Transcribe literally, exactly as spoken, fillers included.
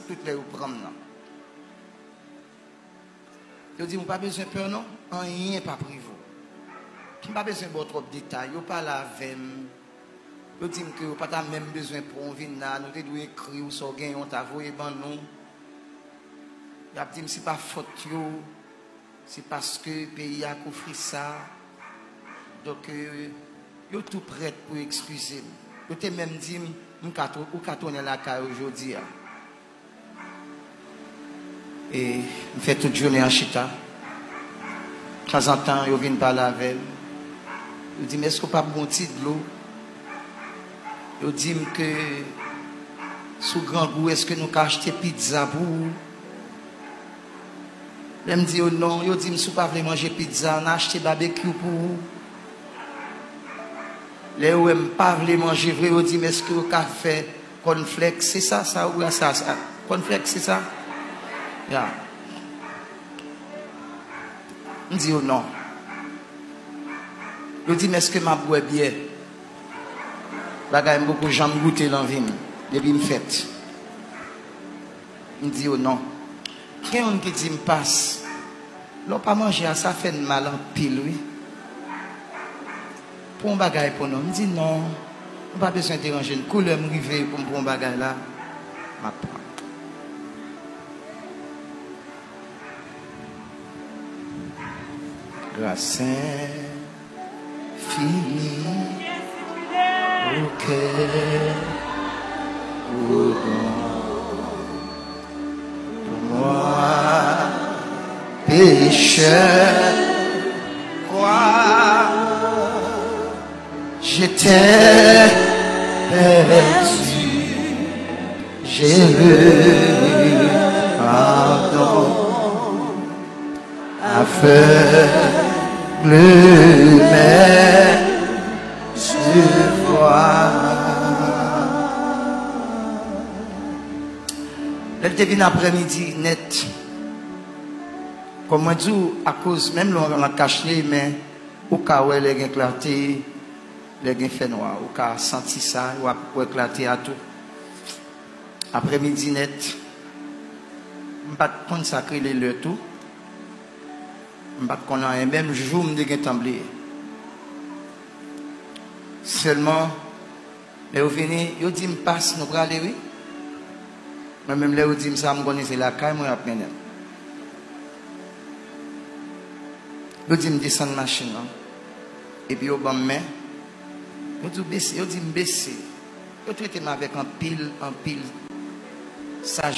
tout lè yo pran m nan. Yo di m, "Ou pa bezwen pè non, anyen p ap rive w." M pa bezwen ba w twòp detay. Yo pale avè m. Yo di m ke yo pa ta menm bezwen pran w vin la. Nou te dwe ekri w sa w genyen, w ta voye ban nou. Y ap di m se pa fòt yo. Se paske peyi a k ofri sa. Donk, euh, yo tou prèt pou eskize m. Yo te menm di m, "M ka tou-, ou ka tounen lakay ou jodi a." E m fè tout jounen an chita. Tanzantan, yo vin pale avè m. Yo di m, "Èske w p ap bwè yon ti dlo?" Yo di m ke, "Si w grangou, èske nou ka achte pizza pou ou?" Lè m di yo non, yo di m, "Si w pa vle manje pizza, ann achte babekyou pou ou." Lè yo wè m pa vle manje vre, yo di m, "Èske w ka fè kònflèks?" Se sa, sa, ou wè sa, sa. Kònflèks, se sa? Ya. M di yo non. Yo di m, "Èske m ap bwè byè?" Bagay m poko janm goute nan vi m, depi m fèt. M di yo non. Gen youn ki di m, "Pas, lè w pa manje a, sa fè n mal anpil, wi. Pran yon bagay pou nou." M di, "Non, nou pa bezwen deranje n. Kou lè m rive pou m pran yon bagay la, m ap pran." Gras enfini, au cœur, au don, pour moi, pécheur, crois, j'étais perdu, j'ai le pardon. Aveugle, mais je vois. Lè l te vin aprèmidi nèt, kòm mwen di w, akoz menm lè w nan kach li, men ou ka wè lè gen klate, lè gen fènwa, ou ka santi sa, w ap wè klate a tou. Aprèmidi nèt, m pa t konn sa k rele lè tou. M pa t konn anyen, menm jou m te gentan bliye. Sèlman, lè yo vini, yo di m, "Pas, nou prale, wi." Mwen menm, lè yo di m sa, m konnen se lakay mwen y ap mennen m. Yo di m, "Desann machin nan." Epi yo ban m men. Yo di, "Bese." Yo di m, "Bese." Yo trete m avèk anpil, anpil sajès.